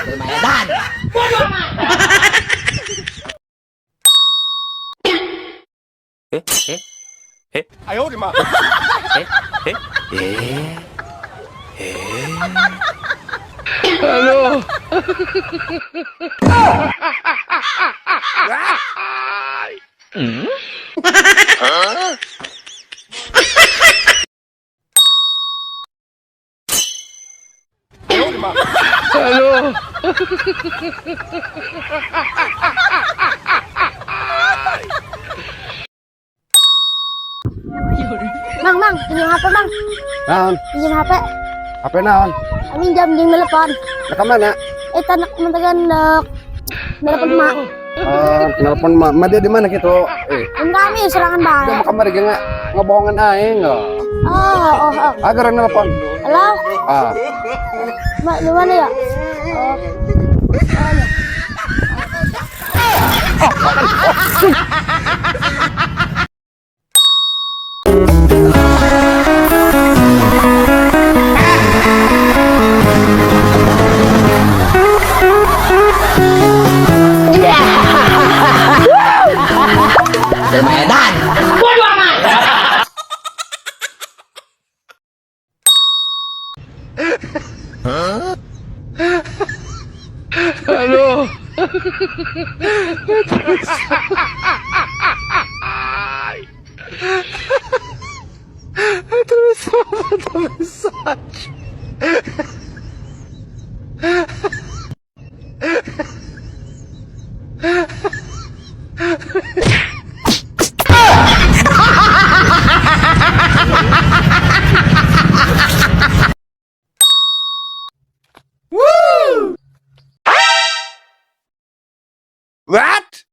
Lumayan. えええ哎呦我的妈！ええええ。哎呦我的妈！ Mang, mang, pinjam HP, Mang. Naon? Pinjam HP. HP naon? Minjam jeung telepon. Nak mana? Eh, tanak mentagan nak telepon mak. Eh, telepon ma, ma dia di mana gitu? Eh, Mun kami serangan dia bae. mau kamar ge nggak ngebohongan aing enggak. Oh, oh, oh. Agar nelpon. Halo, Ah, mak di mana ya? Oh. Oh, ya. Lumayan. What?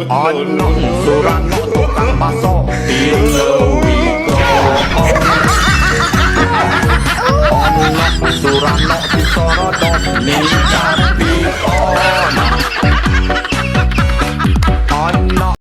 Ono surano tukang baso Ono surano disorodo ning ono. Ono.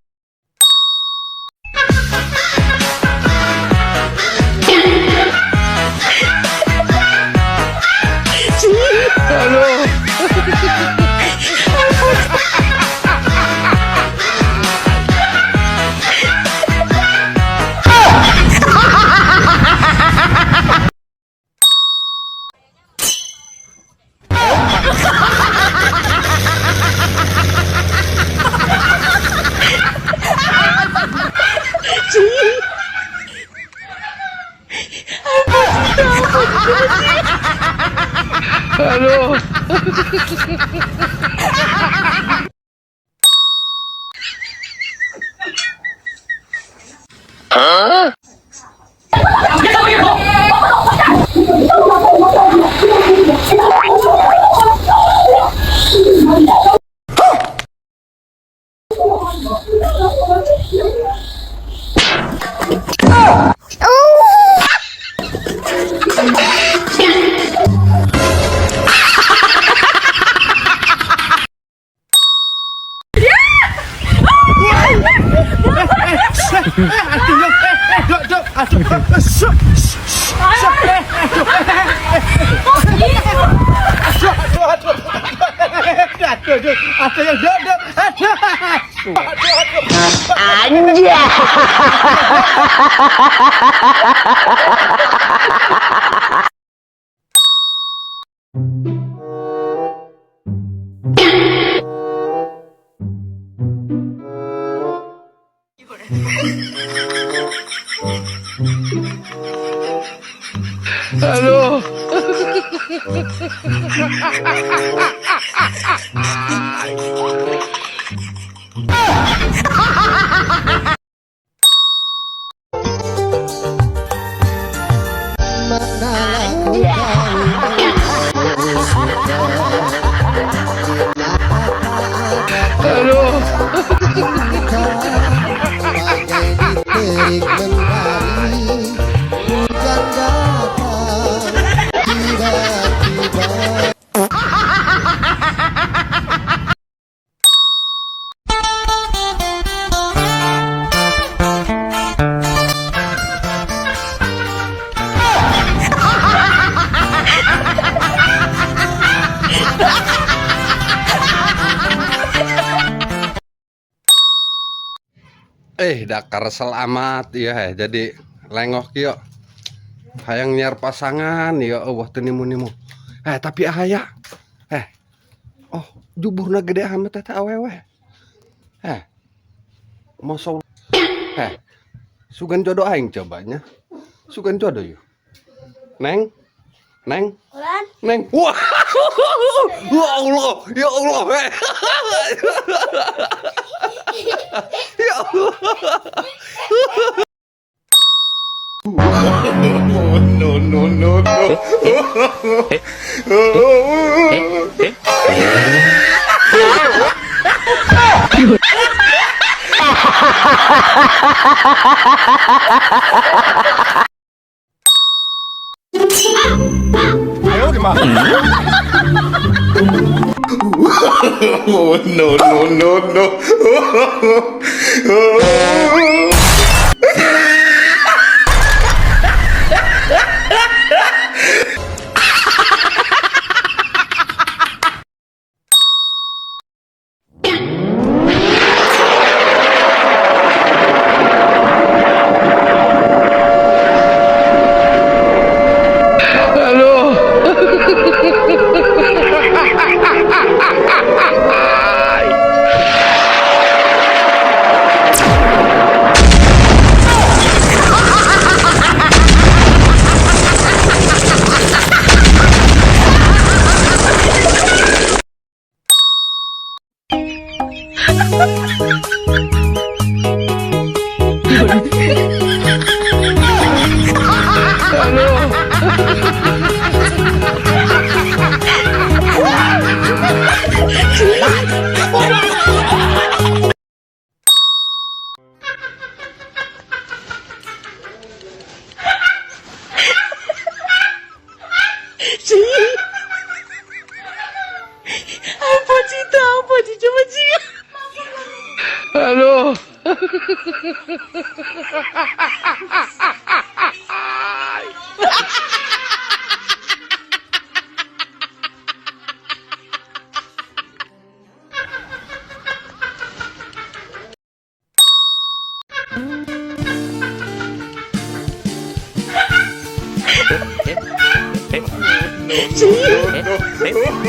Dakar selamat ya, jadi lengok yuk. Hayang nyiar pasangan ya Allah teu nimu-nimu. Tapi aya. Oh, juburna gede amat eta awewe. Masa sugan jodoh aing cobanya. Sugan jodoh yuk. Neng. Neng. Ulan. Neng. Wah. Ya Allah, ya Allah. Ya Allah. No, no, no, no. Oh, no, no, no, no. Medan.